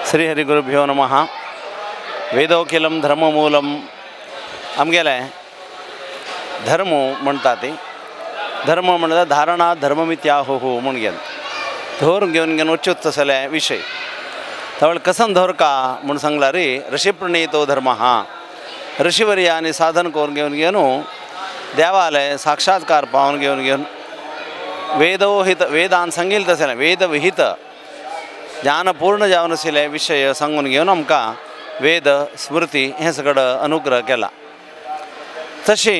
श्री हरी गुरुभ्यो नमः. वेदोखिलं धर्ममूलं. आमगेलें धर्म म्हणटा ती धर्म म्हणल्यार धारणा धर्ममित्याहुः म्हूण घेवन धरून घेवन घेवन वच्चोच तसले विशय. तवळ कसन धर का म्हूण सांगला रे ऋषी प्रणीतो धर्म. ऋषिवर्यांनी साधन करून घेवन घेवन देवाले साक्षात्कार पावन घेवन घेवन वेदोहित वेदान सांगिल्लें तसलें वेदविहित ज्ञान पूर्ण जावन आशिल्ले विशय सांगून घेवन आमकां वेद स्मृती हें सगळें अनुग्रह केला. तशी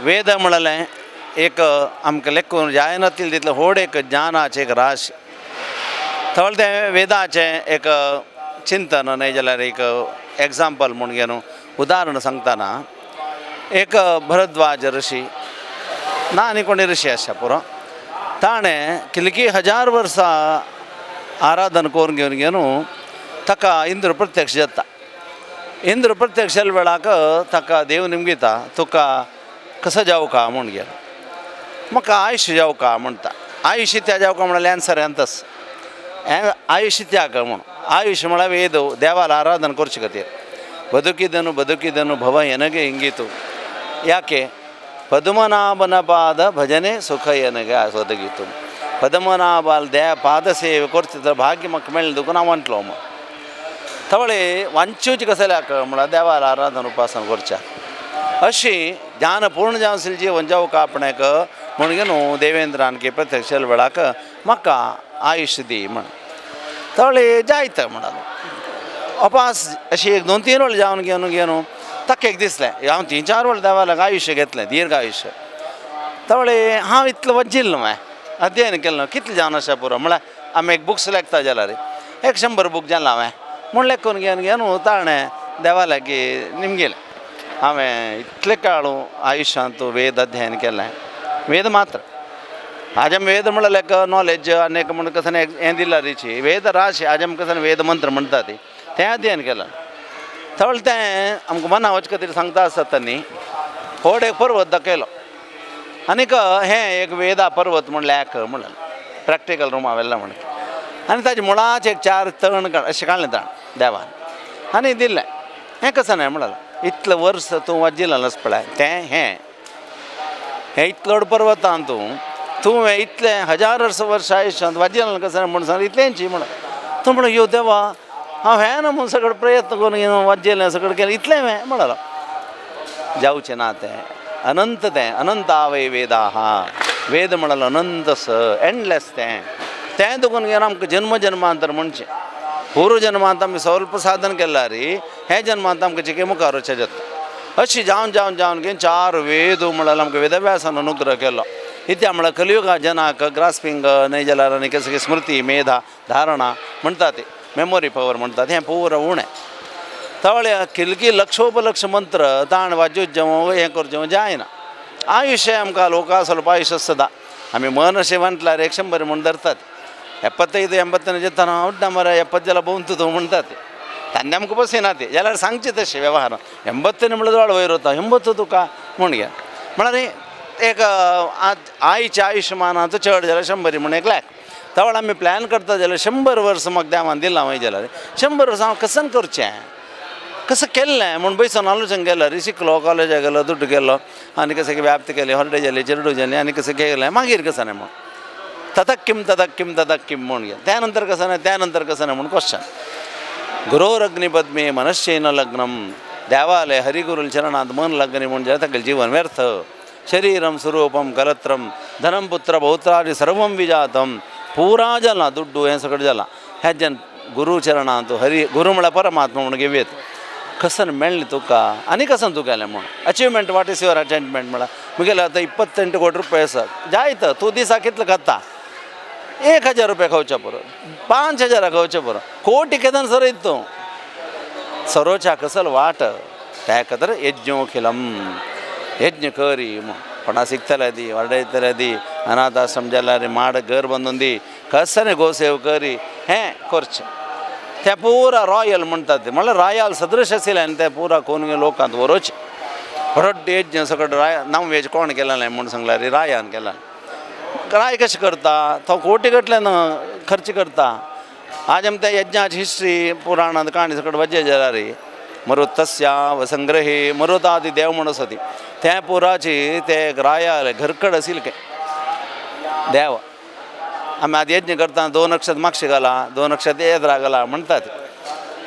वेद म्हणलें एक आमकां लेखून जायनातिल्लें तितलें व्हड एक ज्ञानाचें एक राश. थळ तें वेदाचें एक चिंतन न्हय जाल्यार एक एग्जाम्पल म्हूण घेवन उदाहरण सांगतना एक भरद्वाज ऋषी ना आनी कोणी ऋषी आसा पुरो. ताणें कितलीं हजार वर्सां आराधन करून घेवन घेवन ताका इंद्र प्रत्यक्ष जाता. इंद्र प्रत्यक्ष जाल्या वेळाक ताका देव निमगिता, तुका कसो जावका म्हूण घेवन. म्हाका आयुश्य जावका म्हणटा. आयुश्य त्या जावका म्हणल्यार एन्सर एंतस हें आयुश्य त्याग म्हूण. आयुश्य म्हळ्यार वेद देवाला आराधन करचे खातीर. ಬದುಕಿದನು ಬದುಕಿದನು ಭವ ಎನಗೆ ಇಂಗಿತು ಯಾಕೆ ಪದ್ಮನಾಭನ ಪಾದ ಭಜನೆ ಸುಖ ಎನಗೆ ಒದಗಿತು. ಪದ್ಮನಾಭ they ಪಾದ ಸೇವೆ ಕೊರ್ತಿದ್ದ ಭಾಗ್ಯ ಮಕ್ಕ ಮೇಳ್ದಕ್ಕೂ ನಾವು ಅಂಟ್ಲೋಮ ತವಳಿ ವಂಚೂಚಿ कसल्याक म्हळ्यार देवाला आराधन उपासना करच्या. अशी ज्ञान पूर्ण जावन जीवन जावका आपणाक म्हूण न्हू देवेंद्रान की प्रत्यक्ष वेळाक म्हाका आयुश्य दी म्हण. तवळे जायत म्हणालो अपास. अशी एक दोन तीन वेळ जावन घेवन घेवन ताका एक दिसलें, हांव तीन चार वेळ देवाक आयुश्य घेतलें, दीर्घ आयुश्य. तवळे हांव इतलो वज्जिल्लो न्हू, अध्ययन केलें कितलें जावन आसा पुरो. म्हळ्यार आमी एक बुक्स लेखता जाल्यार एक 100 बूक जालें हांवें म्हूण लेखून घेवन घेवन ताणें देवा लागीं निमगेलें, हांवें इतलें काळ आयुश्यांत वेद अध्ययन केलें, वेद मात्र. आजम वेद म्हणल्यार एक नॉलेज आनी एक म्हण कसं हें दिलां रिची वेद राशी आजम कसं वेद मंत्र म्हणटा ती तें अध्ययन केलां. तवळ तें आमकां मना वच खातीर सांगता आसता न्ही. व्हड एक पर्वत दाखयलो आनीक हें एक वेदा पर्वत म्हणल्यार एक म्हणलें प्रॅक्टिकल रुमा व्हेलां म्हण. आनी ताजे मुळाचें एक चार तण अशें काडलें ताण देवान आनी दिलें. हें कसं न्हय म्हणलें, इतलें वर्स तूं वाजिल्लें पळय तें हें हें इतलो व्हड पर्वतान तूं तुवें इतलें हजार वर्स वर्स आयुश्यांत वाजिल्लें कसं म्हूण सांग इतलेंची म्हण. तूं म्हणून यो देवा हांव हें ना म्हूण सगळें प्रयत्न करून वाजिल्लें सगळें केलें इतलें हें म्हणलो. जावचें ना तें अनंत तें अनंत आवय वेदा हा वेद म्हणलो अनंत स एंडलेस तें तें तुकून घेवन आमकां जन्म जन्मांतर म्हणचें पूर्व जन्मांत आमी स्वल्प साधन केलां रे हे जन्मांत आमकां चिके मुखार वचचें जाता. अशी जावन जावन जावन घेवन चार वेद म्हणल्यार आमकां वेदव्यासान अनुग्रह केलो. इत्या म्हळ्यार कलियुगा जनाक ग्रास्पिंग न्हय जाल्यार आनी कसं स्मृती मेधा धारणा म्हणटा ती मेमोरी पवर म्हणटा तें पूरा उणें. तवळे किलकी लक्षोपलक्ष मंत्र ताण वाजूत हें करचें जायना. आयुश्य आमकां लोका ಸ್ವಲ್ಪ ಆಯುಷ್ಯ ಸದಾ आमी मन अशें म्हटल्यार एक 100 म्हूण धरतात. 75 80 जेतना उड्डा मरे 70 ಜಲ ಬೋಂತದು म्हणटात तान्ने आमकां बसयना ते जाल्यार सांगचें तशें व्यवहार 80 म्हणल्यार वयर वता 80 तुका म्हूण घे म्हळ्यार एक आयच्या आयुश्यमानाचो चड जाल्यार 100 म्हूण एक लायक. तवळ आमी प्लॅन करता जाल्यार 100 वर्स म्हाका देवान दिलां वय जाल्यार 100 वर्सां हांव कसन करचें कसं केल्लें म्हूण बैसून आलोचन केलो रे. शिकलो कॉलेजाक गेलो दुड्ड केलो आनी कसं व्याप्त केली हॉलिडे जाली चेरडू जाली आनी कसं केलें मागीर कसं न्हय म्हूण ततः किं ततः किं ततः किं म्हूण घे त्यानंतर कसं न्हय त्यानंतर कसं न्हय म्हूण क्वेश्चन. गुरोरग्निपद्मे मनश्चेन लग्नं देवालय हरिगुरुल चरणांत मन लग्न म्हूण जाल्यार तागेलें जीवन व्यर्थ. शरीरं स्वरूपं कलत्रं धनं पुत्र पौत्रादि सर्वं विजातं पुरा जालां दुड्डू हें सगळें जालां हेज्यान गुरू चरणांत हरी गुरू म्हळ्यार परमात्मा म्हूण घेवयेत कसन मेळ्ळें तुका आनी कसन तुका केलें म्हूण achievement, what is your achievement म्हळ्यार मुगेलें आतां 28 कोटी रुपया आसा जायत तूं दिसाक कितले खाता 1000 रुपया खावचे पुरो 5000 खावचे पुरो कोटी केदन सरयत तूं सरोच्या कसल वाट त्या खातीर यज्ञोखिलम यज्ञ करी कोणा सिकतले दी वरडयतले दी अनाथ आश्रम जाल्यार माड घर बांदून दी कसने गोसेव करी हें करचें ते पुरा रॉयल म्हणटात ते म्हणल्यार रायल सदृश आशिल्लें आनी ते पुरा कोण लोकांत व्हरोचें व्हड यज्ञ सगळें राय नॉन वेज कोण केलें म्हूण सांगल्यार रायान केलां. राय कशें करता तो कोटी गटल्यान खर्च करता. आज आमी त्या यज्ञाची हिस्ट्री पुराणांत काणी सकट वज्जे जाल्यार मरुतस्या वसंग्रहे मरुतादी देव म्हण आसा ती त्या पुराची ते रायाले घरकड आशिल्ले काय देव. आमी आतां यज्ञ करतना दोन अक्षत मागशे घाला दोन अक्षत येद्रा घाला म्हणटात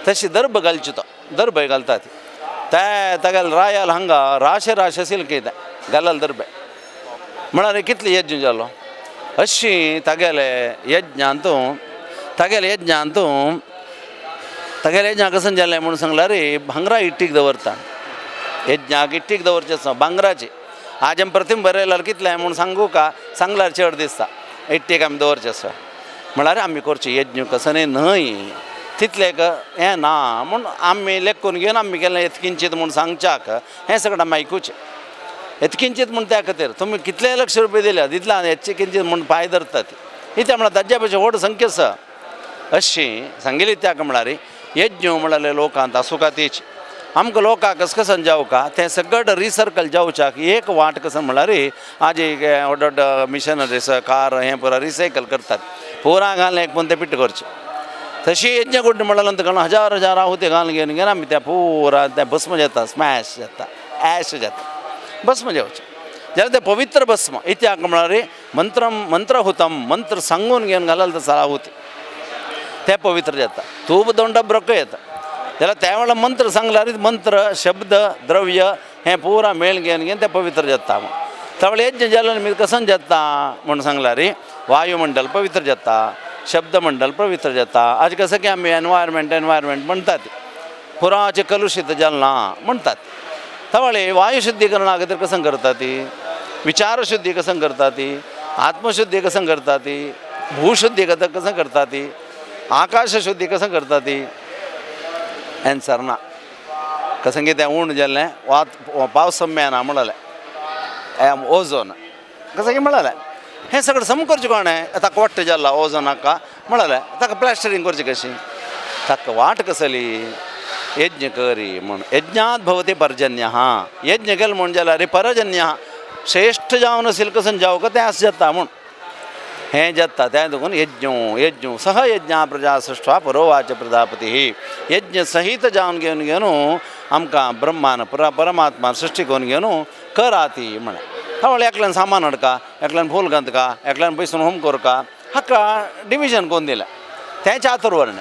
तशी दर्भ घालची तो दर्भ घालतात ते तागेले रायाल हांगा राशे राशे आशिल्ले कितें घालल दर्भे म्हळ्यार कितले यज्ञ जालो अशी तागेले यज्ञांतू तागेले यज्ञांतू तागेले यज्ञा कशें जालें म्हणून सांगल्यार भांगरा इट्टीक दवरता यज्ञाक इट्टीक दवरचें आसा भांगराची. आज आमी प्रतिम बरयल्यार कितलें म्हूण सांगू का सांगल्यार चड दिसता इट्टीक आमी दवरचें आसा म्हळ्यार आमी करचें यज्ञ कसने न्हय तितलें हें ना म्हूण आमी लेखून घेवन आमी केलें येतकिंचीत म्हूण सांगच्याक हें सगळें आमी आयकुचें. येतकिंचीत म्हूण त्या खातीर तुमी कितले लक्ष रुपया दिल्या तितले हेचे किंचीत म्हूण पांय धरतात इत्या म्हळ्यार ताज्या पेक्षा व्हड संख्या आसा अशी सांगिल्ली त्याक म्हळ्यार यज्ञ म्हळ्यार लोकांत आसूका तीच आमकां लोकांक कस कसन जावका तें सगळें रिसर्कल जावच्याक एक वाट कसं म्हळ्यार आज एक व्हड व्हड मिशनरीस कार हें पुरा रिसायकल करतात पुरा घालून एक पूण तें पिट्ट करचें. तशी यज्ञकुंड म्हळ्यार घालून हजार हजार आहुती घालून घेवन घेवन आमी तें पुरा तें भस्म जाता स्मॅश जाता एश जाता भस्म जावचें जाल्यार तें पवित्र भस्म इत्याक म्हळ्यार मंत्र मंत्रहुतम मंत्र सांगून घेवन घालल तसो आहुती तें पवित्र जाता. तूप दोन डब रोखो येता जाल्यार त्या वेळार मंत्र सांगल्यार मंत्र शब्द द्रव्य हें पुरा मेळ घेवन घेवन तें पवित्र जाता. त्या वेळार यज्ञ जाल्यार निमित्त कसं जाता म्हूण सांगल्यार वायुमंडल पवित्र जाता शब्दमंडल पवित्र जाता. आज कसं की आमी एनवायरमेंट एनवायरमेंट म्हणटात पुराचें कलुशीत जालें ना म्हणटात. तवळे वायुशुद्धीकरणा खातीर कसं करता ती विचारशुद्धी कसं करता ती आत्मशुद्धी कसं करता ती भूशुद्धी कसं करता ती आकाशशुद्धी कसं करता ती एन्सर ना. कसं कितें ऊण जालें वात पावस मेळना म्हणलें ओझोन कसं की म्हणलें हें सगळें सम करचें कोणें ताका वाट्ट जाला ओझोनाका म्हणलें ताका प्लास्टरींग करचें कशी ताका वाट कसली यज्ञ करी म्हूण यज्ञात भवती पर्जन्य यज्ञ केलो म्हूण जाल्यार परजन्य श्रेश्ठ जावन आशिल्लें कसं जावं तें आस जाता म्हूण हें जाता तें देखून यज्ञ यज्ञ सह यज्ञ प्रजा सृष्टवा पुरोवाच प्रजापती यज्ञ सहित जावन घेवन घेवन आमकां ब्रह्मान परमात्मान सृश्टी करून घेवन कराती म्हळें. तवळ एकल्यान सामान हाडका एकल्यान फूल घालता एकल्यान पयसून होम करका हाका डिविजन करून दिलें तें चातुर्वर्ण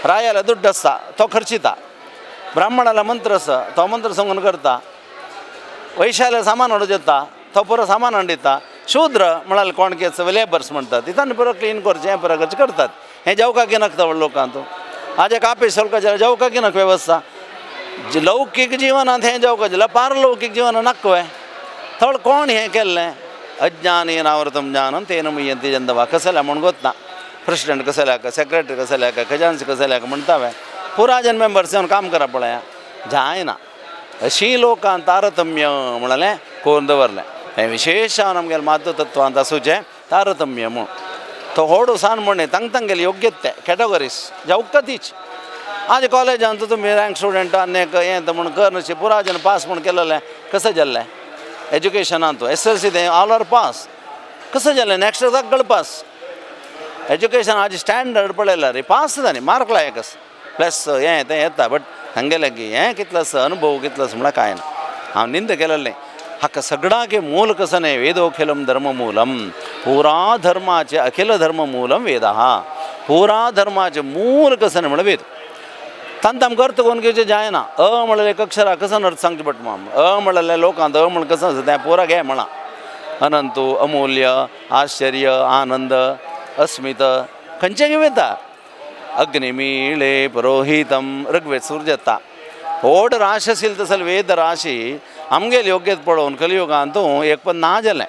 रायाला दुड्ड आसता तो खर्चिता ब्राह्मणाला मंत्र आसा तो मंत्र सांगून करता वैशाला सामान हाडूं येता तो पुरो सामान हाडून दिता शूद्र म्हळ्यार कोण कितें लेबर्स म्हणटात तांणी पुरो क्लीन करचें हें पुरो करचें करतात हें जावका की नाका व्हड लोकांत आज एक आपेस चलका जाल्यार जावका की नाका वेवस्था लौकीक जिवनांत हें जावका जाल्यार पारलौकीक जिवनांत नाका थोड कोण हें केल्लें अज्ञानेन आवृतं ज्ञानं तेन मुह्यन्ति जन्तवः कसल्या म्हूण गोतना प्रेसिडेंट कसल्याक सेक्रेटरी कसल्याक खजान्सी कसल्याक म्हणटा पुरा जन मेंबर्स येवन काम करप पळया जायना अशी लोकान तारतम्य म्हणलें करून दवरलें हें विशेश आमगेलें माधव तत्वांत आसूचें तारतम्य म्हूण तो होडू सान म्हण तांग तांगेले योग्य ते कॅटेगरीज जावका तीच. आज कॉलेजांत तुमी रँक स्टुडंट आनी एक हें म्हूण कर न्हय पुरा जन पास म्हूण केलेलें कसं जाल्लें एज्युकेशनांत SLC तें ऑल आर पास कसं जालें नॅक्स्ट सगळें पास एज्युकेशन आज स्टँडर्ड पळयल्यार रे पास जाली मार्क लायक आसा प्लस हें तें येता बट हांगेलें की हें कितलो आसा अनुभव कितलो आसा म्हळ्यार कांय ना हांव निंद केलेलें हाका सगळ्याक मूल कसं न्हय वेदोखिलं धर्ममूलं पुरा धर्माचें अखिल धर्ममूलं वेदः पुरा धर्माचें मूल कसं न्हय म्हळ्यार वेद. तांकां आमकां अर्थ करून घेवचें जायना अ म्हळ्यार एक अक्षरा कसो अर्थ सांगचें पडटा अ म्हळ्यार लोकांत अ म्हण कसो आसा तें पुरा घे म्हळां अनंतू अमूल्य आश्चर्य आनंद अस्मित खंयचें घेवं येता अग्निमीळे पुरोहितम ऋग्वेद सूर्य येता व्हड राशी आशिल्ली तसले वेद राशी आमगेले योग्यत पळोवन कलियुगांत एक पण ना जालें.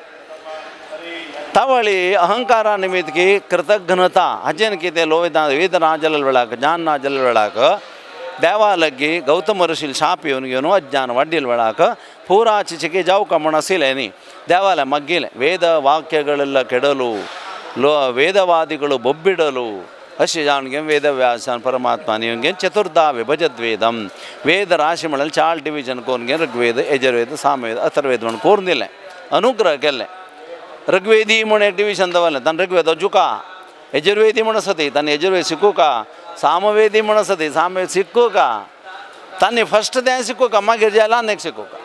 तावळी अहंकारा निमित्त की कृतघ्नता हाजेन कितें लोवेदा वेद ना जाल्ले वेळाक ज्ञान ना जाल्ले वेळाक देवा लगी गौतम ऋषील शाप येवन घेवन अज्ञान वाडिल्ले वेळाक पुराची चिके जावका म्हूण आशिल्लें न्ही ದೇವಾಲಯ ಮಗ್ಗಿಲೆ ವೇದ ವಾಕ್ಯಗಳೆಲ್ಲ ಕೆಡಲು ಲೋ ವೇದವಾದಿಗಳು ಬೊಬ್ಬಿಡಲು ಅಶಿ ಜಾನ್ಗೆ ವೇದವ್ಯಾಸನ್ ಪರಮಾತ್ಮ ನಿಯಂಗೆ ಚತುರ್ಧ ವಿಭಜದ್ವೇದಂ ವೇದ ರಾಶಿ ಮಳಲ್ಲಿ ಚಾಲ್ ಡಿವಿಷನ್ ಕೋನ್ಗೆ ಋಗ್ವೇದ ಯಜುರ್ವೇದ ಸಾಮವೇದ ಅಥರ್ವೇದ म्हण कोरून दिलें अनुग्रह केल्लें ऋग्वेदी म्हूण एक डिविजन दवरलें ताण ऋग्वेद जुका यजुर्वेदी म्हण आसा ती तांणी यजुर्वेद शिकूका, सामवेदी म्हण आसा ती सामवेद शिकूका, तांणी फस्ट तें शिकूका, मागीर जे आनी एक शिकूका.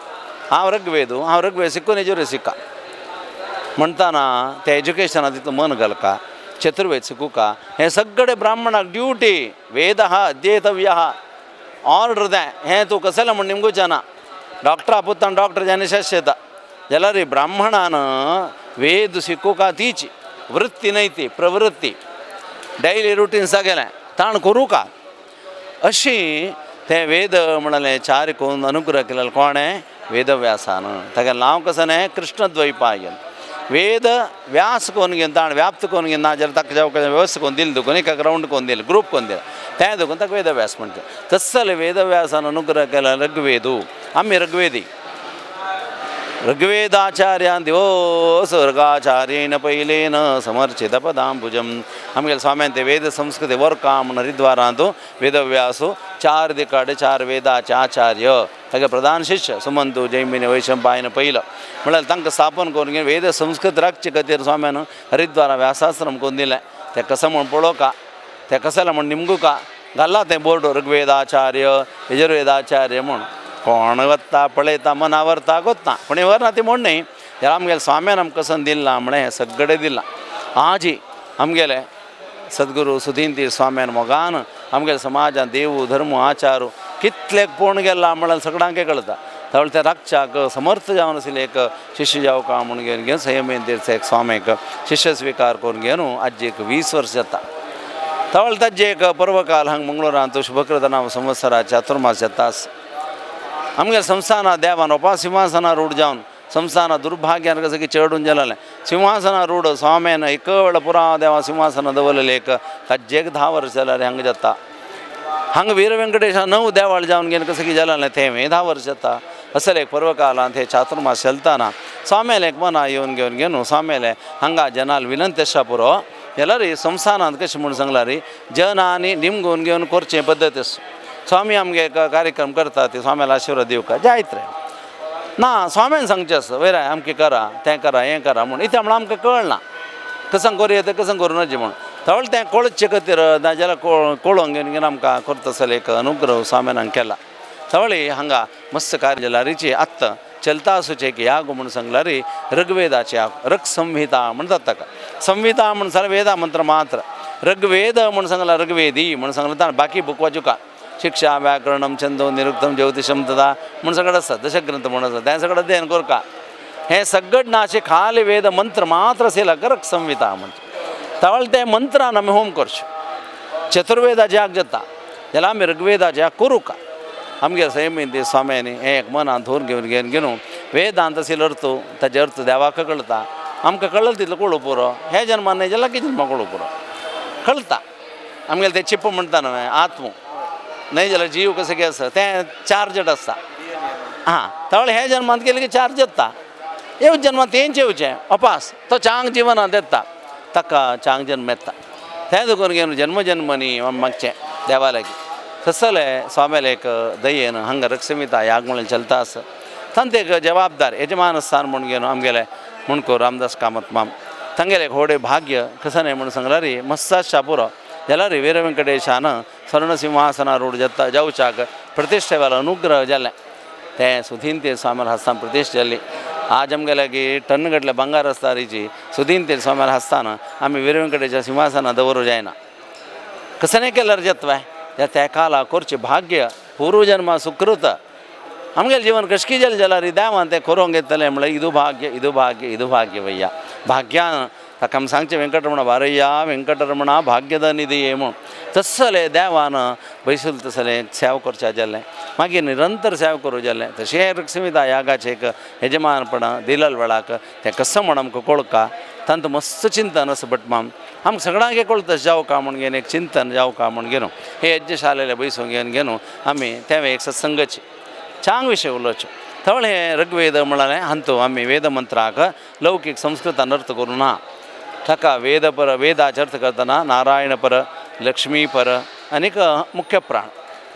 हांव ऋग्वेदू, हांव ऋग्वेद शिकून यजुर्वेद शिका म्हणटाना तें एज्युकेशनाक तितलो मन घालका, चतुर्वेद शिकूका. हें सगळें ब्राह्मणाक ड्युटी. वेद अध्येतव्य ऑर्डर तें हें तूं कसलें म्हण निमगुचें ना. डॉक्टरा पुतान डॉक्टर जाणी शश येता जाल्यार ब्राह्मणान वेद शिकूका तीच वृत्ती न्हय ती प्रवृत्ती, डेली रुटीन सगळें ताण करूका. अशी ते वेद म्हणलें चार कोण अनुग्रह केलें कोणें वेदव्यासान. तागेलें नांव कसं न्हय कृष्णद्वैपायन. वेद व्यास कोण घेवन ताण व्याप्त कोण घेवन ना जाल्यार ताका जावं व्यवस्था कोण दिली देखून एका ग्रावंड कोण दिलें ग्रूप कोण दिलें तें देखून ताका वेदव्यास म्हणटा. तशें जाल्यार वेदव्यासान अनुग्रह केला ऋग्वेदू. आमी ऋग्वेदी ऋग्वेदाचार्यान दिवस ऋगाचार्येण पयलेन समर्चित पदांबुजम. आमगेले स्वाम्यान ते वेद संस्कृती वर्का म्हण हरिद्वारांत वेदव्यासु चार दिकाडे चार वेदाचे आचार्य तागे प्रधान शिष्य सुमंतु जैमिनी वैशंपायन पयलो म्हळ्यार तांकां स्थापन करून घेवन वेद संस्कृत राखचे खातीर स्वाम्यान हरिद्वारा व्यासाश्रम करून दिलें. तें कसो म्हण पळोवका, तें कशें म्हण निमगुका घाल्ला तें बोर्ड ऋग्वेदाचार्य यजुर्वेदाचार्य म्हूण. कोण वता पळयता मना व्हरता गोत्ता पूण व्हरना ती म्हूण न्हय. जाल्यार आमगेले स्वाम्यान आमकां कसो दिलां म्हळें हें सगळें दिलां. आजी आमगेले सद्गुरू सुधीन स्वाम्यान मोगान आमगेले समाजान देव धर्म आचार कितले पळोवन गेला म्हळ्यार सगळ्यांक कळटा. त्यावेळी ते राखच्याक समर्थ जावन आशिल्ले एक शिष्य जावका म्हूण घेवन घेवन संयमेन तीर्थ एक स्वाम्याक शिष्य स्विकार करून घेवन आजयेक 20 वर्स जाता. तवळ ताजे एक पर्वकाल हांगा मंगळूरांत शुभकृत नाम संवत्सरा चातुर्मास जाता. आमगेले संस्थाना देवान ओपा सिंहासना रूढ जावन संस्थाना दुर्भाग्यान कसं की चेडून जालें सिंहासना रूढ स्वाम्यान एक वेळ पुरा देवा सिंहासना दवरलेलें एक ताजेक 10 वर्स जाल्यार हांगा जाता. हांगा वीर वेंकटेश 9 देवाळ जावन घेवन कसं की जालें तें 10 वर्स जाता. असले एक पर्वकालांत हे चातुर्मास चलताना स्वाम्यालें एक मना येवन घेवन घेवन स्वाम्यालें हांगा जनाल विनंती आसा पुरो जाल्यार संस्थानांत कशें म्हूण सांगलां रे जनांनी निमगून घेवन करचें पद्दत आसा. स्वामी आमगे एक कार्यक्रम करता ते स्वाम्याला आशिर्वाद दिवका जायत रे ना स्वाम्यान सांगचें आसा वयर आमकें करा तें करा हें करा म्हूण इतलें म्हणल्यार आमकां कळना कसं करूं येता कसं करूं नजे म्हूण. तवळ तें कळचे खातीर नाजाल्यार कळोवंक घेवन घेवन आमकां करता आसले एक अनुग्रह स्वाम्यान केला. तवळी हांगा मस्त कार्य जाल्यारीची आत्तां चलता आसूचें एक याग म्हूण सांगला रे ऋग्वेदाचे याग ऋग संहिता म्हणटात ताका. संहिता म्हूण सांगल्यार वेदा मंत्र मात्र ऋग्वेद म्हूण सांगला ऋग्वेदी म्हूण सांगला ताणें बाकी बूक वाचुका शिक्षा व्याकरणम छंदो निरुक्तम ज्योतिषम तदा म्हूण सगळें आसा दशग्रंथ म्हूण आसा तें सगळें अध्ययन करका. हें सगळें ना अशें खाली वेद मंत्र मात्र आशिल्लें ऋग संहिता म्हणजे तवळ ते मंत्रान आमी होम करचें चतुर्वेदाचे याग जाता जाल्यार आमी ऋग्वेदाचे याग करूका. आमगे सैमीन ते स्वाम्यांनी हें एक मनान धरून घेवन घेवन घेवन वेदांत आशिल्लो अर्थ ताजे अर्थ देवाक कळटा आमकां कळ्ळो तितलो कळूं पुरो हे जन्मान न्हय जाल्यार लागीं जन्मा कळूं पुरो कळटा. आमगेलें तें चिप्प म्हणटा न्हय आत्म न्हय जाल्यार जीव कसो कितें आसा तें चार्जड आसता. आं तवळ हे जन्मांत केलें की चार्ज येता येवचे जन्मांत तेंच येवचें अपास तो चांग जिवनांत येता ताका चांग जन्म येता तें देखून घेवन जन्म जन्मनी मागचें देवा लागीं. तसलें स्वाम्याले एक दयेन हांगा रक्षमिता याग म्हणून चलता आसा तांचे एक जबाबदार यजमान स्थान म्हूण घेवन आमगेले मुणको रामदास कामत माम तांगेलें एक व्हडलें भाग्य कसं न्हय म्हूण सांगलां रे मस्त आसच्या पुरो जाल्यार वीर वेंकटेशान स्वर्ण सिंहासना रूढ जाता जावच्याक प्रतिश्ठे वेळार अनुग्रह जालें तें सुधीन ते स्वाम्याल हस्तान प्रतिश्ठा जाली. आज आमगेले लागीं टन गटले ಬಂಗಾರ आसता रिची सुधीन ते स्वाम्याल हस्तान आमी वीर वेंकटेशा सिंहासना दवरूं जायना कसं केल्यार जातलें त्या त्या काला करचें भाग्य पूर्वजन्मा सुकृत आमगेलें जीवन कशकी जालें जाल्यार देवान तें करूंक येतलें म्हणल्यार इदू भाग्य इदू भाग्य इदू भाग्य भैया भाग्यान ताका आमी सांगचें वेंकटरमणा बारय्या वेंकटरमणा भाग्यद निधी म्हूण तसलें देवान बैसूल तसलें सेवा करचें जालें मागीर निरंतर सेवा करूं जालें. तशें ऋग्संहिता यागाचें एक यजमानपण दिलल वेळाक तें कसं म्हण आमकां कळका तांतूं मस्त चिंतन आसा भटमाम आमकां सगळ्यांक कळटा जावका म्हूण घेवन एक चिंतन जावका म्हूण घेवन हे यज्ञशालेले बैसून घेवन घेवन आमी तें एक सत्संगाची चांग विशय उलोवचो. तवळ हें ऋग्वेद म्हळ्यार हांतू आमी वेदमंत्राक लौकीक संस्कृतान अर्थ करूं ना ताका वेदपर वेदाचे अर्थ करतना नारायण पर लक्ष्मी पर आनीक मुख्य प्राण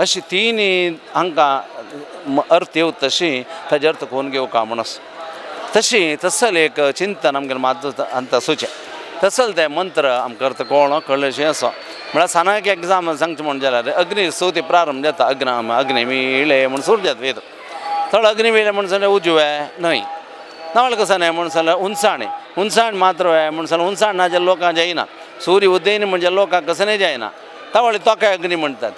अशी तीन हांकां अर्थ येवता तशी ताजे अर्थ कोण घेवका म्हूण आसा तशी तसलें एक चिंतन आमगेलें मात अंत आसूचें. तसल ते मंत्र आमकां अर्थ कळ्ळो कळ्ळेशें आसा. म्हळ्यार सानाक एग्जाम सांगचें म्हण जाल्यार अग्नी स्तुती प्रारंभ जाता अग्न अग्नी मिळे म्हूण सुरू जाता वेद. थोडो अग्नी मिळे म्हण जाल्यार उजवे न्हय नवल कसं न्हय म्हण जाल्यार हुनसाणी हुनसाण मात्र म्हण जाल्यार हुनसाण ना जाल्यार लोकांक जायना, सूर्य उदयना म्हणजे लोकांक कसं न्हय जायना, तवळ तोकाय अग्नी म्हणटात.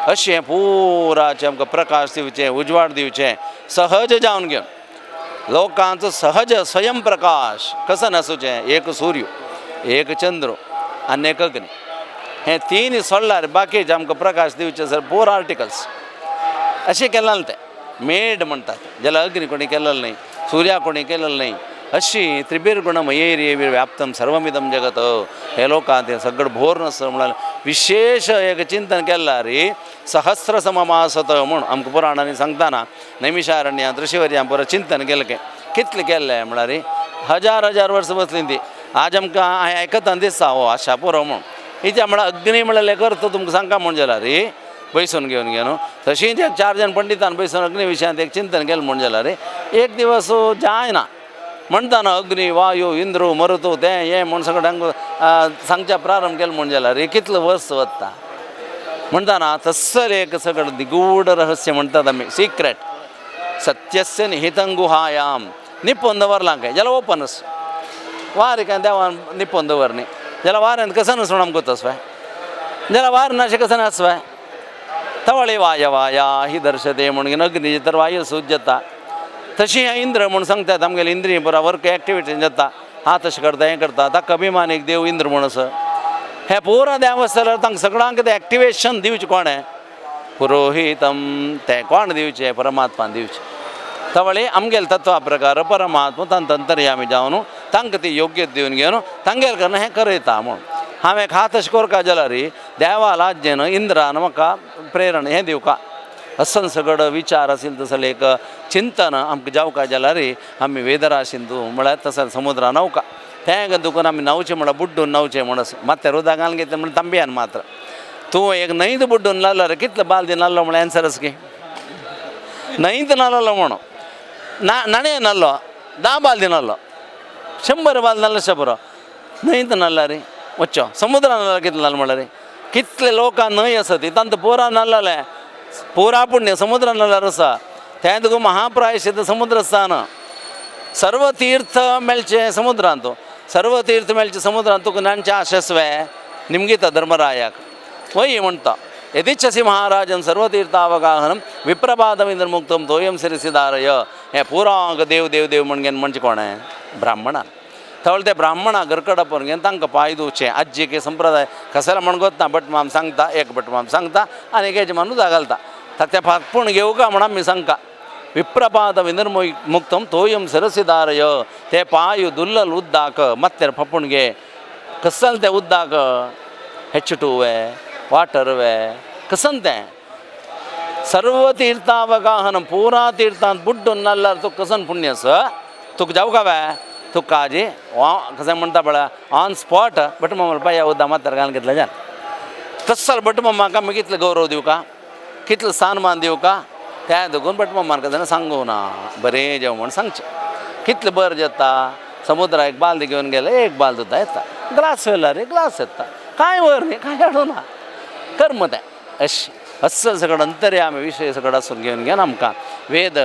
अशें पुराचें आमकां प्रकाश दिवचें उजवाड दिवचें सहज जावन घेवन लोकांचो सहज स्वयं प्रकाश कसो नासूचें. एक सूर्य एक चंद्र आनी एक अग्नी हें तीन सोडल्यार बाकीचे आमकां प्रकाश दिवचे सर 4 आर्टिकल्स अशें केल्लें तें मेड म्हणटात. जाल्यार अग्नी कोणी केल्लो न्हय, सुर्या कोणी केल्लो न्हय. अशी त्रिबीर मयेर व्याप्तम सर्वमिदम जगत हे लोकांत हें सगळें भोर आसा म्हळ्यार विशेश एक चिंतन केल्यार सहस्र सममासत म्हूण आमकां पुराणांनी सांगतना नैमिषारण्यांत ऋषिवर्यां पुरो चिंतन केलें की कितलें केल्लें म्हळ्यार हजार हजार वर्सां बसलीं ती. आज आमकां हांवें आयकतना दिसता हो आशा पुरो म्हूण. इत्या म्हळ्यार अग्नी म्हळ्यार एक अर्थ तुमकां सांगता म्हूण जाल्यार बैसून घेवन घेवन तशींच एक 4 जाण पंडितान बैसून अग्नी विशयांत एक चिंतन केलें म्हूण जाल्यार एक दिवस जायना म्हणटाना अग्नी वायू इंद्र मरुतू तें हें म्हूण सगळ्यांक सांगच्या प्रारंभ केलें म्हूण जाल्यार कितलें वर्स वता म्हणटाना तसर एक सगळें निगूढ रहस्य म्हणटात आमी सिक्रेट सत्यस्य निहितं गुहायाम निपोवन दवरलां काय जाल्यार ओपन आसा वारी काय देवान निपोवन दवर न्ही जाल्यार वाऱ्यान कसं नसून आमकां तसवाय जाल्यार वार नाशें कसं नासवाय तवळे वाय वाया ही दर्शते म्हणून अग्नी तर वायू सूज जाता. तशी हें इंद्र म्हूण सांगतात आमगेले इंद्रिय पुरा वर्क एक्टिविटी जाता हा तशें करता हें करता ताका अभिमान एक देव इंद्र म्हूण आसा. हें पुरा देव आसा जाल्यार तांकां सगळ्यांक तें एक्टिवेशन दिवचें कोणें पुरोहितम तें कोण दिवचें परमात्मा दिवचें. तवळे आमगेले तत्वा प्रकार परमात्मा तांकां अंतर्यामी जावन तांकां ती योग्य दिवन घेवन तांगेले करून हें करयता म्हूण हांवें खात अशें करपा जाल्यार देवा लाज्जेन इंद्रान म्हाका प्रेरणा हें दिवका असन सगळो विचार आशिल्लो तसले एक चिंतन आमकां जावका जाल्यार आमी वेदराशिंतू म्हळ्यार तसो समुद्रा न्हांवका तें दुखून आमी न्हांवचें म्हळ्यार बुड्डून न्हांवचें म्हूण मात्शें उदक घालून घेतलें म्हणल्यार तांबयान मात्र तूं एक न्हंयत बुड्डून न्हालो कितलो बालदी न्हालो म्हळ्यार एन्सरस की न्हंयत न्हालो म्हणून ना नाणे न्हालो 10 बालदी न्हालो 100 बाल न्हालो अशें बरो न्हंयत न्हालो रे वच्चो समुद्रान न्हालो कितलो न्हालो म्हळ्यार कितले लोकां न्हंय आसा ती तांकां पुरा न्हालें पुरा पुण्य समुद्रान न्हाल्यार आसा तें तुका महाप्रायश्चित समुद्र स्थान सर्व तीर्थ मेळचें समुद्रांत सर्व तीर्थ मेळचें समुद्रांत तुका न्हाणचें आशस्वे निमगिता धर्मरायाक वय म्हणटा यदिच्छसि महाराजन सर्वतीर्थावगाहनं विप्रपादमिन्द्रमुक्तं तोयं शिरसिधारय हें पुरांक देव देव देव म्हण घेवन म्हणचें कोणें ब्राह्मणान. तवळ ते ब्राह्मणा घरकडा पळोवन घेवन तांकां पांय धुवचें आज्जेके संप्रदाय कसलो म्हण गोतना भटमाम सांगता एक भटमाम सांगता आनी एक येजमान उदक घालता ताका तें फाटपूण घेवका म्हण आमी सांगता विप्रपाद विनिर्मुक्तं तोयं शिरसिधारय ते पांय दुल्लल उद्दाक मात्तेर फापूण घे कसल तें उद्दाक H2 वे वाटर वे कसन तें सर्व तीर्थावगाहन पुरा तीर्थांत बुड्डून न्हाल्यार तुका कसन पुण्य आसा तुका जावका वे तुका आजी कशें म्हणटा पळय ऑन स्पॉट भटमामा पांया उदक मात्तर घालून घेतलें जालें. तस भटमामाक आमी कितलो गौरव दिवका कितलो सन्मान दिवका तें देखून भटमामान केन्ना सांगूं ना बरें जेव म्हूण सांगचें कितलें बरें जाता समुद्रा एक बालदी घेवन गेले एक बालद सुद्दां येता ग्लास व्हेल्यार ग्लास येता कांय वर न्ही कांय हाडूं ना कर्म तें अशें अस्सल सगळो अंतर्यामी विशय सगळो आसून घेवन घेवन आमकां वेद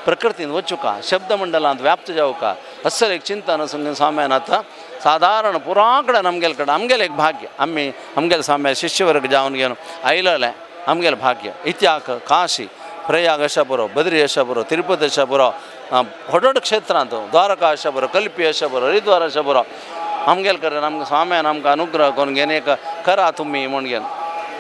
प्रकृतीन वचुका शब्दमंडलांत व्याप्त जावका अस्सल एक चिंतन आसून घेवन स्वाम्यान आतां सादारण पुरा कडेन आमगेले कडेन आमगेलें एक भाग्य आमी आमगेले स्वाम्या शिश्यवर्ग जावन घेवन आयलेलें आमगेलें भाग्य इत्याक काशी प्रयाग अशा पुरो बद्री अशा पुरो तिरुपती अशा पुरो व्हड क्षेत्रांत द्वारका अशा पुरो कल्पी अशा पुरो हरिद्वार अशा पुरो आमगेले कडेन आमकां स्वाम्यान आमकां अनुग्रह करून घेवन एक करा तुमी म्हूण घेवन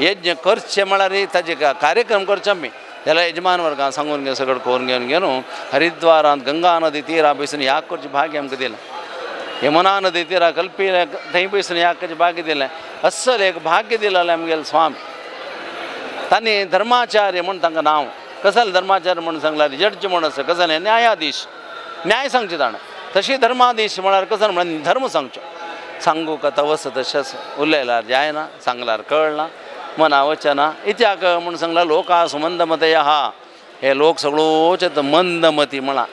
यज्ञ करचें म्हळ्यार ताजे कार्यक्रम करचे आमी जाल्यार यजमान वर्गान सांगून घेवन सगळें करून घेवन घेवन हरिद्वारांत गंगा नदी तिरा पयसून ह्या करचें भाग्य आमकां दिलें यमुना नदी तिरा कल्पी थंय पयसून ह्या करचें भाग्य दिलें अस्सल एक भाग्य दिलेलें आमगेलें स्वामी. तांणी धर्माचार्य म्हूण तांकां नांव कसलें धर्माचार्य म्हूण सांगल्यार जड्ज म्हूण आसा कसलें न्यायाधीश न्याय सांगचें ताणें तशी धर्माधीश म्हळ्यार कसलें म्हळ्यार धर्म सांगचो सांगू का तवस तशेंच उलयल्यार जायना सांगल्यार कळना मना वचना इत्याक म्हूण सांगला लोका सुमंदमतय आहा हे लोक सगळोच मंदमती म्हणा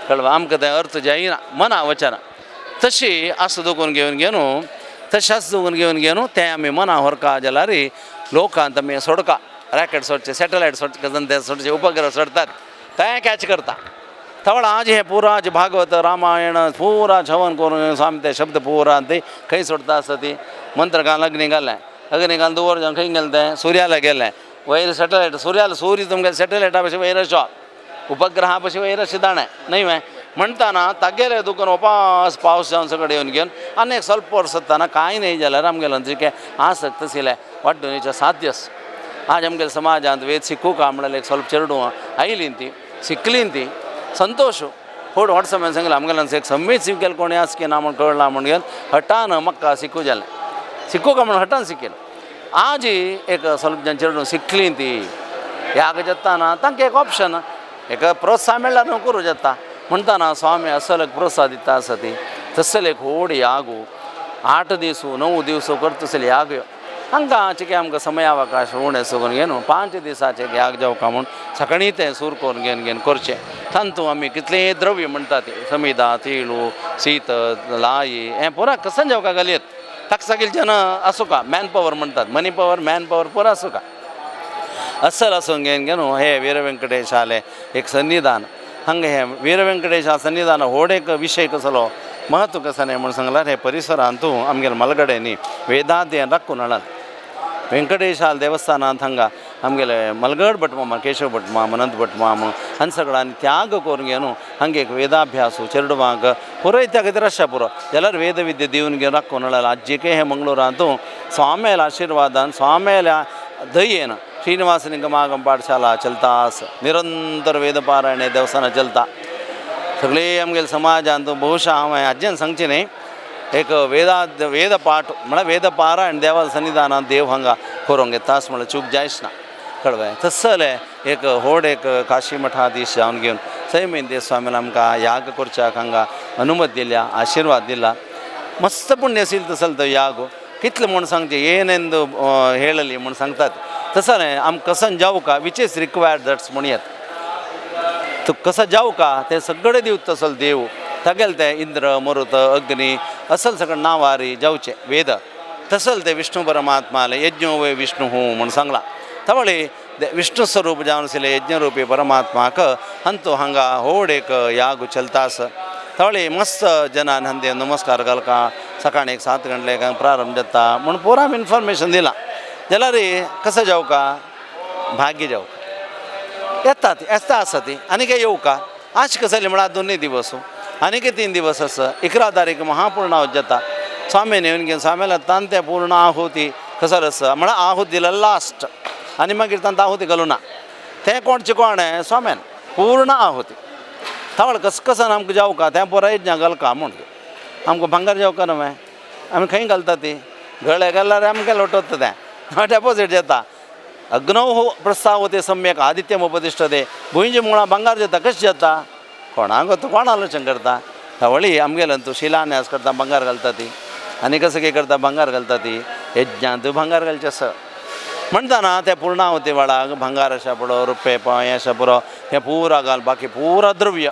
कळवा आमकां तें अर्थ जायना मना वचना. तशी आस दुखून घेवन घेवन तशाच दुखून घेवन घेवन तें आमी मना व्हरका जाल्यार लोकांत आमी सोडका रॅकेट सोडचे सॅटलायट सोडचे कजन ते सोडचे उपग्रह सोडतात तें कॅच करता. तवळ आज हें पुरा भागवत रामायण पुरा हवन करून स्वामी ते शब्द पुरा ते खंय सोडता आसता ती मंत्र घालून अग्नी घालें अग्नी घालून दवर जावन खंय गेलें तें सुर्याला गेलें वयर सॅटलायट सुर्याला सूर्य तुमगे सॅटलायटा भशेन वयर अशो उपग्रहा भशेन वयर अशें दाणें न्हय वें म्हणटाना तागेलें दुखून उपास पावस जावन सगळें येवन घेवन आनी एक स्वल्प वर्स जाताना कांय न्हय जाल्यार आमगेलें जिकें आसक्त आशिल्लें वाड्डुनीचें साध्यस. आज आमगेल्या समाजांत वेद शिकूंक म्हणल्यार एक स्वल्प चेडूं आयलीं ती शिकलीं ती संतोश होड व्हड समय सांगलें आमगेल्यान एक सम्मीत शिकेल कोणी आस की ना म्हण कळना म्हण घेवन हटान म्हाका शिकू जालें शिकूंक म्हण हटान शिकेल. आज एक स्वल्प जन चेडूं शिकलीं ती ह्या जाताना तांकां एक ऑप्शन एक प्रोत्साहन मेळ्ळ्यार न्हू करूं जाता म्हणटाना स्वामी असल एक प्रोत्साहन दिता आसा ती तसले एक व्हड यागो 8 दीस 9 दीस करता तसले याग हांकां चिके आमकां समयावकाश उणें सगून घेवन 5 दिसाचें याग जावका म्हूण सकाळीं तें सूर करून घेवन घेवन करचें. तातूंत आमी कितलें द्रव्य म्हणटा तें समिधा तिळू शीत लाई हें पुरा कसन जावका घालयत ताका सगळे जन आसूका मॅन पवर म्हणटात मनी पवर मॅन पवर पुरा आसूका असल आसून घेवन घेवन हे वीरवेंकटेशालें एक सन्निधान हांगा हें वीरवेंकटेशा सन्निधान व्हड एक विशय कसलो महत्व कसो न्हय म्हूण सांगल्यार हे परिसरांतू आमगेले मलगडे न्ही वेदाध्ययन राखून हाडात वेंकटेशाल देवस्थानांत हांगा आमगेले मलगड भट मामा केशव भट मामा अनंत भट मामा हांचे सगळ्यांनी त्याग करून घेवन हांगा एक वेदाभ्यास चेडवांक पुरो त्या खातीर आशा पुरो जाल्यार वेदविद्या दिवन घेवन राखून हाडला. आज्जेके हे मंगळुरांतू स्वाम्याल्या आशिर्वादान स्वाम्याल्या दयेन श्रीनिवास निगमागम पाठशाला चलता आस निरंतर वेदपारायण देवस्थानां चलता. सगळे आमगेले समाजांत बहुशा हांवें आज्यान सांगचें न्हय एक वेदा वेदपाठ म्हळ्यार वेदपारायण देवा सन्निधानांत देव हांगा करूंक येता म्हळ्यार चूक जायच ना कळवें. तसलें एक व्हड एक काशी मठाधीश जावन घेवन सैमेंद्र स्वामीन आमकां याग करच्याक हांगा अनुमत दिल्या आशिर्वाद दिला. मस्त पुण्य तसल तो याग कितलें म्हूण सांगचें येनेंद हेळली म्हूण सांगतात तसं न्हय आमकां कसन जावका which is required that's म्हणयत तूं कसो जावका तें सगळें दिवता तसल देव तागेलें तें इंद्र मरुत अग्नी असल सगळें नांवारी जावचें वेद तसल तें विष्णु परमात्मालें यज्ञो वय विष्णु म्हूण सांगलां. तवळे विष्णु स्वरूप जावन आशिल्लें यज्ञरुपी परमात्माक अंतू हांगा व्हड एक याग चलता आसा. तवळे मस्त जनान हंदे नमस्कार घालका सकाळीं एक 7 गंटले प्रारंभ जाता म्हूण पुरा आमी इन्फॉर्मेशन दिलां जाल्यार कसो जावका भाग्य जावका येता ती येता आसा ती आनी काय येवका आज कसं जालें म्हळ्यार 2 दिवस आनीक 3 दिवस आसा 11 तारीख महापूर्णावत जाता. स्वामीन येवन घेवन स्वामीला तान तें पूर्ण आहुती कसो आसा म्हळ्यार आहुती दिला लास्ट आनी मागीर तांकां आहुती घालूं ना तें कोणचें कोण स्वाम्यान पूर्ण आहुती तवळ कसकसान आमकां जावका तें पुराय यज्ञ घालका म्हूण आमकां भांगर जावका न्हय आमी खंय घालता ती गळे घाल्यार आमकां लोटता तें डेपोजीट जाता. अग्नौ प्रस्तावते सम्यक आदित्यम उपतिष्ठते भुंयची मुळां भांगर जाता कशें जाता कोणाक कोण आलोचन करता. तवळी आमगेल्यान तूं शिलान्यास करता भांगर घालता ती आनी कसं कितें करता भांगर घालता ती यज्ञांत भांगर घालचें आसा म्हणटाना तें पूर्णावती वेळाक भांगर आशा पुरो रुपें हें आशा पुरो हें पुरा घाल बाकी पुरा द्रव्य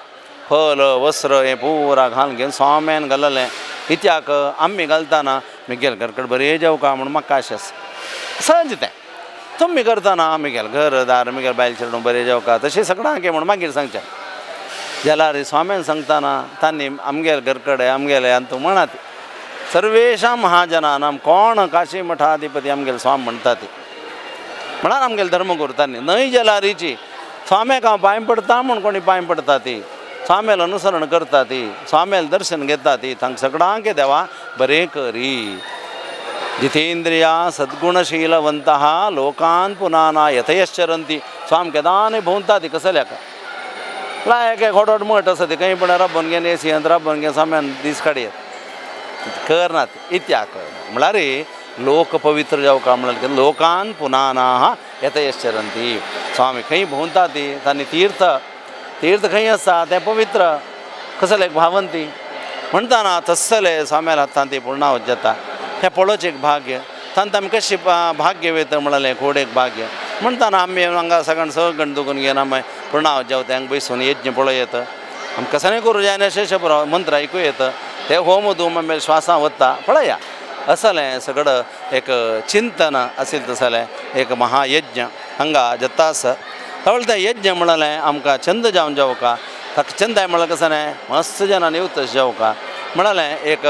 फल वस्त्र हें पुरा घालून घेवन स्वाम्यान घाललें कित्याक आमी घालताना मिगेल घरकड बरें जेवका म्हूण म्हाका आशें आसा सहज तें तुमी करतना मिगेल घर दार मिगेल बायल चेडूं बरें जेवका तशें सगळ्यांक म्हूण मागीर सांगचें जाल्यार स्वाम्यान सांगतना तांणी आमगेले घरकडे आमगेले आनी तूं म्हणात सर्वेशां महाजनानां कोण काशी मठाधिपती आमगेले स्वामी म्हणटा ती म्हळ्यार आमगेले धर्मगुरू तांणी न्हय जाल्यारीची स्वाम्याक हांव पांय पडटा म्हूण कोणी पांय पडटा ती स्वाम्याल अनुसरण करता ती स्वाम्याल दर्शन घेता ती तांकां सगळ्यांक देवा बरें करी. जितेंद्रिया सद्गुणशीलवंतः लोकान् पुनाना यथयश्चरन्ति स्वाम केदाने भोंवता ती कसल्याक लायक एक होड मठ आसा ती खंय पण राबोवन घेवन एसी राबोवन घेवन स्वाम्यान दीस काडयत करनात इत्याक म्हळ्यार लोक पवित्र जावका म्हळ्यार लोकान पुनानाः यथयश्चरन्ति स्वामी खंय भोंवता ती तांणी तीर्थ तीर्थ खंय आसा तें पवित्र कसलें भावंती म्हणटाना तसले स्वाम्याल्या हातान ती पूर्णावत जाता हें पळोवचें एक भाग्य तांत आमी कशें भाग्य वयता म्हणलें खोड एक भाग्य म्हणटाना आमी हांगा सगळ्यां सगळ्यां दुखून घेवन आमी पूर्णावत जावता हांगा बसून यज्ञ पळोवं येता आमी कसलें करूं जायना अशें पुरो मंत्र आयकूं येता. ते होम धूम आमगे श्वासां वता पळया असलें सगळं एक चिंतन आशिल्लें तसलें एक महायज्ञ हांगा जाता आसा. तवळ तें यज्ञ म्हणलें आमकां छंद जावन जावका ताका छंद म्हणल्यार कसं न्हय मस्त जणांनी येवतशें जावका म्हणलें एक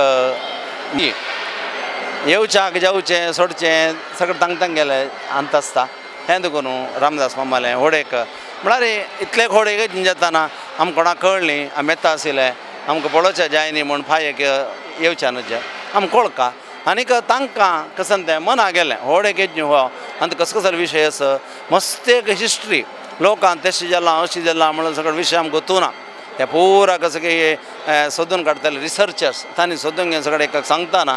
येवच्याक जावचें सोडचें सगळें तांग तांगेलें अंत आसता. हें देखून रामदास मामालें होडेक म्हळ्यार इतलें होडेक जाताना आमकां कोणाक कळ्ळी आमी येता आशिल्ले आमकां पळोवचें जाय न्ही म्हूण फायेक येवचें न्हू आमकां कळका आनीक तांकां कसं तें मना गेलें होडेक यज्ञ हो आनी कसो कसो विशय आसा मस्त एक हिस्ट्री लोकांक तशें जालां अशें जालां म्हणून सगळो विशय आमकां गोतू ना ते पुरा कसं की सोदून काडटले रिसर्चर्स तांणी सोदून घेवन सगळें एक सांगतना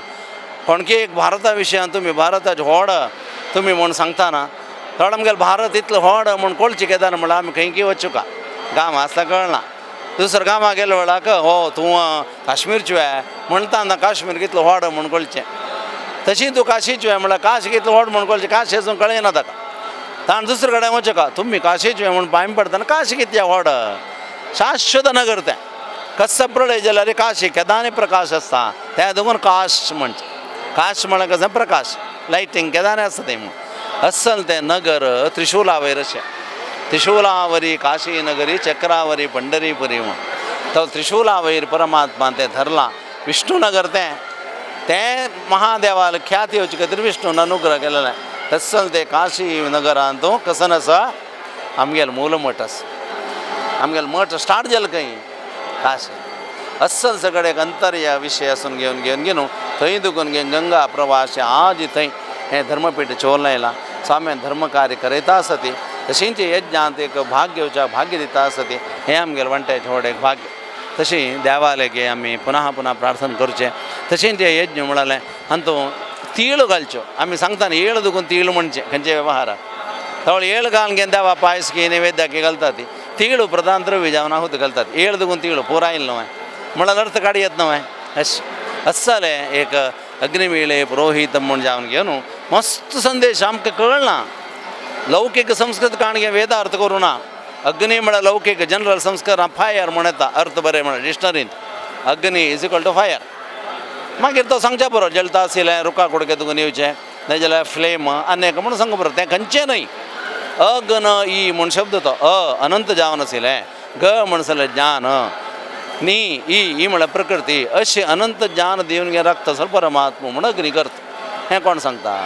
कोणकी एक भारता विशयान तुमी भारताचे व्हड तुमी म्हूण सांगतना थोडो आमगेलो भारत इतलो व्हड म्हूण कळचें केदार म्हणल्यार आमी खंय की वचूका गांव आसता कळना दुसऱ्या गांवां गेले वेळाक हो तूं काश्मीरचो म्हणटा ना काश्मीर कितलो व्हड म्हूण कळचें तशी तूं काशीचो म्हणल्यार काश कितलो व्हड म्हूण कळचें काश अजून कळना ताका ताण दुसरे कडेन वचका तुमी काशीचे म्हूण पांय पडतना काशी कितल्या व्हड शाश्वत नगर तें कस्स प्रळय जाल्यार काशी केदानी प्रकाश आसता तें देखून काश म्हणचें काश म्हळ्यार कसं प्रकाश लायटींग केदानी आसता तें म्हूण अस्सल तें नगर त्रिशुलावयर अशें त्रिशुलावरी काशी नगरी चक्रावरी पंढरीपुरी म्हूण तो त्रिशुलावयर परमात्मा तें धरलां विष्णुनगर तें तें महादेवाल ख्याती येवचे खातीर विष्णून अनुग्रह केलेलें तस्सल तें काशी नगरान तूं कसन आसा आमगेलो मूलमठ आसा आमगेलो मठ स्टार्ट जालें खंय काशी अस्सल सगळें एक अंतर्य विशय आसून घेवन घेवन घेवन थंय दुखून घेवन गंगा प्रवास आज थंय हें धर्मपीठ चोवन आयलां स्वामी धर्म कार्य करयता आसा ती तशेंच यज्ञांत एक भाग घेवच्या भाग्य दिता आसा ती हें आमगेलें वांट्याचें व्हड एक भाग्य. तशी देवाले आमी पुनः पुनः प्रार्थना करचें तशेंच तें यज्ञ म्हळ्यार हातूंत तीळ घालच्यो आमी सांगता न्ही येळ दुखून तीळ म्हणचें खंयच्या वेव्हाराक तवळ येळ घालून घेवन देवा पायस की नैवेद्याक घालता ती तीळ प्रधान द्रव्य जावन आहुत घालतात येळ दुखून तीळ पुराय न्हय म्हळ्यार अर्थ काडी येत न्हय अशें अस्सलें एक अग्निमेळे पुरोहीत म्हूण जावन घेवन मस्त संदेश आमकां कळना लौकीक संस्कृत काण वेदा अर्थ करूं ना अग्नी म्हळ्यार लौकीक जनरल संस्कार फायर म्हण येता अर्थ बरें म्हळ्यार डिक्शनरींत अग्नी is equal to fire मागीर तो सांगच्या बरो जलता आशिल्लें रुखा कुडके तुका येवचें नाजाल्यार जाल्यार फ्लेम आनी एक म्हणून सांगू बरो तें खंयचें न्हय अ ग न ई म्हूण शब्द तो अ अनंत जावन आशिल्लें ग म्हण जाल्यार ज्ञान नी ई ई म्हळ्यार प्रकृती अशें अनंत ज्ञान दिवन गे राखता सर परमात्मा म्हूण अग्नी करता हें कोण सांगता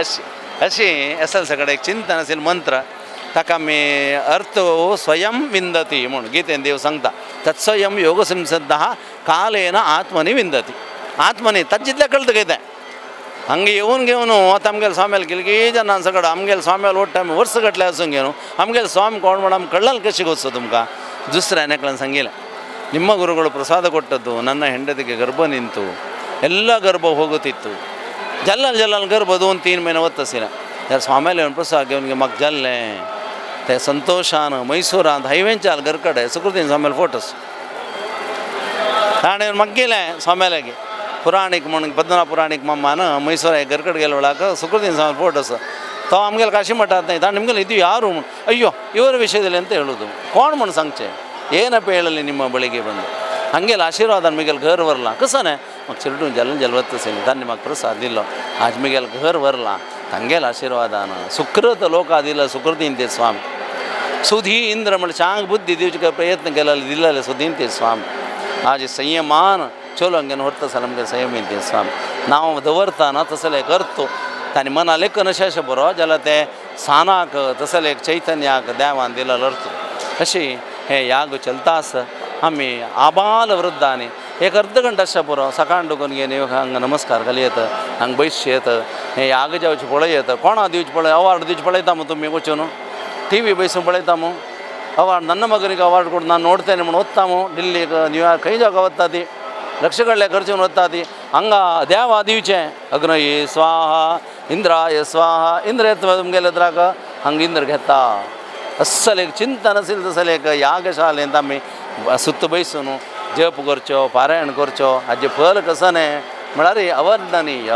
अशें अशें असल सगळें एक चिंतन आशिल्लें मंत्र ताका आमी अर्थ स्वयं विंदती म्हूण गीतेन देव सांगता तत्स्वयं योग संसद्दः कालेन आत्मनि विंदती आत्मनि ताजें जितलें कळटा कितें हांगा येवन घेवन आतां आमगेले स्वाम्याल कितलीं जाणां सगळं आमगेले स्वाम्याल ओट्ट आमी वर्स घातलें आसून घेवन आमगेले स्वामी कोण म्हण आमकां कळ्ळें कशें ಗೊತ್ತು तुमकां दुसऱ्या एकल्यान सांगिलें ನಿಮ್ಮ ಗುರುಗಳು ಪ್ರಸಾದ ಕೊಟ್ಟದ್ದು ನನ್ನ ಹೆಂಡತಿಗೆ ಗರ್ಭ ನಿಂತು ಎಲ್ಲ ಗರ್ಭ ಹೋಗುತ್ತಿತ್ತು ಜಲ್ಲಲ್ ಜಲ್ಲಲ್ ಗರ್ಭ ಒಂದು 3 ಮಹಿನೆ ಒತ್ತಸಿನ ಯಾರು ಸ್ವಾಮಿಯಲ್ಲಿ ಒಂದು ಪ್ರಸಾದ ಅವನಿಗೆ ಮಗ್ ಜಲ್ಲೆ ते संतोषान मैसूरांत हायवेंच्याल घर कडेन सुकृतीन स्वाम्याले फोटोस ताणें मग्गेलें स्वाम्यालागे पुराणीक म्हूण पद्मनाभ पुराणीक मम्मान मैसूरा घर ಕಡೆ गेले वेळाक ಸುಕೃತಿನ ಸ್ವಾಮಿ ಫೋಟೋಸ್ ತಾವು ಆಮ್ಗೆಲ್ಲ ಕಾಶಿ ಮಠ ಅಂತ ತಾನು ನಿಮಗೆಲ್ಲ ಇದು ಯಾರು ಅಯ್ಯೋ ಇವರ ವಿಷಯದಲ್ಲಿ ಅಂತ ಹೇಳೋದು ಕೋಣ म्हण सांगचें ಏನಪ್ಪ ಹೇಳಲಿ ನಿಮ್ಮ ಬಳಿಗೆ ಬಂದು ಹಂಗೆಲ್ಲ ಆಶೀರ್ವಾದ ಮಿಗೆಲ್ घर वरला कसं न्हय मग चिरडून जलन जलवत तांणी म्हाका प्रसाद दिलो आज मिगेल घर वरला तांगेल आशीर्वादान सुकृत लोका दिला सुकृतीन ते स्वामी सुधी इंद्र म्हळ्यार चांग बुद्धी दिवचे प्रयत्न केलेले दिलेले सुधीन ते स्वामी आज संयमान चलो हंगेन व्हरता जाल्यार आमगे संयमीन ते स्वामी नांव दवरताना तसलें करतो तांणी मना लेखन अशें अशें बरो जाल्यार तें सानाक तसलें एक चैतन्याक देवान दिलेलो अर्थ अशी हे याग चलता आसा आमी आबाल वृद्धांनी एक अर्द घंटा अशें पुरो सकाळ दुखून घेवन हांगा नमस्कार घाली येता हांगा बैसचें येता हें याग जावचें पळय येता कोणा दिवचें पळय अवार्ड दिवचें पळयता मू तुमी वचून ಟಿ ವಿ ಬಯಸು ಪಳಯ್ತಾಮು ಅವಾರ್ಡ್ ನನ್ನ ಮಗನಿಗೆ ಅವಾರ್ಡ್ ಕೊಡು ನಾನು ನೋಡ್ತೇನೆ म्हूण वत्तामू दिल्लीक न्यूयॉर्क खंय जावं वता ती लक्ष कडले खर्चून वता ती हांगा देवा दिवचें अग्नये स्वाहा इंद्राय स्वाहा इंद्र येता तुमगेले त्राक हांगा इंद्र घेता अस्सल एक चिंतन आशिल्लें तसलें एक यागशालेंत आमी सुत्त बैसून जप करचो पारायण करचो हाजें फल कसं न्हय म्हळ्यार अवर्णनीय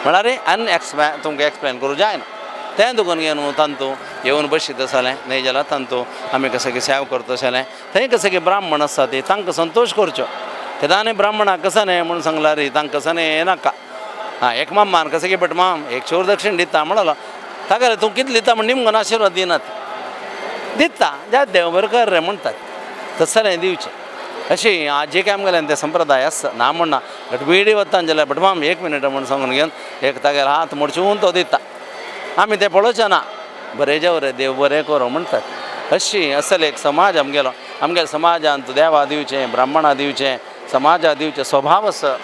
म्हळ्यार अनएक्सप्ले तुमकां एक्सप्लेन करूं जायना तें दुखून घेवन तांतू येवन बशीत आसलें न्हय जाल्यार तांतू आमी कसं की सेवा करता आसलें थंय कसं की ब्राह्मण आसता ते तांकां संतोश करचो तेदाने ब्राह्मणाक कसं न्हय म्हणून सांगला रे तांकां कसं न्हय येनाका. आं एक मामान कसं की बट माम एक चोर दक्षिण दिता म्हणलो ताका तूं कितली दिता म्हण निमगून आशिर्वाद दिनात दिता ज्या देव बरें कर रे म्हणटात तसं न्हय दिवचें. अशी आज जे काय आमगेले ते संप्रदाय आसा ना म्हणना गटबिडी वता जाल्यार भटमाम एक मिनट म्हूण सांगून घेवन एक तागेलो हात मोडचून तो दिता आमी तें पळोवचें ना बरें जेव रे देव बरें करूं म्हणटात. अशी असल एक समाज आमगेलो आमगेल्या समाजांत देवा दिवचें ब्राह्मणा दिवचें समाजा दिवचें स्वभाव आसा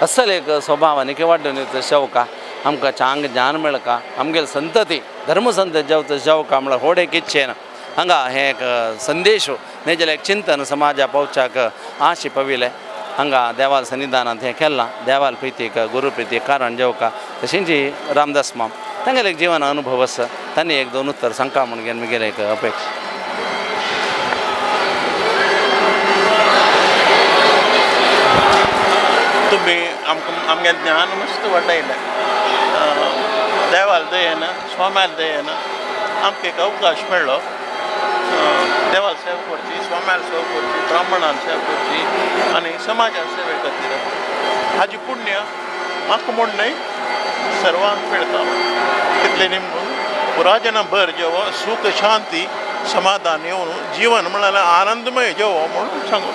असल एक स्वभाव आनी वाड्डून येता शवका आमकां चांग ज्ञान मेळका आमगेले संतती धर्म संतती जेवता शवका म्हळ्यार होड एक इच्छेन हांगा हें एक संदेश न्ही जाल्यार एक चिंतन समाजा पावच्याक आशी पविलें हांगा देवाल सन्निधानांत हें केलां देवाल प्रितीक गुरू प्रितीक कारण जेवका तशेंच रामदास माम तांगेले एक जिवन अनुभव आसा तांणी एक दोन उत्तर सांगका म्हूण घेवन म्हगेलें एक अपेक्षा. तुमी आमकां आमगे ज्ञान मस्त वाटयलें देवाल दयेन स्वाम्याल दयेन आमकां एक अवकाश मेळ्ळो देवाल सेवा करची स्वाम्याल सेवा करची ब्राह्मणान सेवा करची आनी समाजा सेवे खातीर हाजी पुण्य म्हाका म्हूण न्हय सर्वांक मेळटा तितलें न्ही म्हणून पुराजना भर जेवो सूख शांती समाधान येवन जीवन म्हळ्यार आनंदमय जेवो म्हणून सांगू.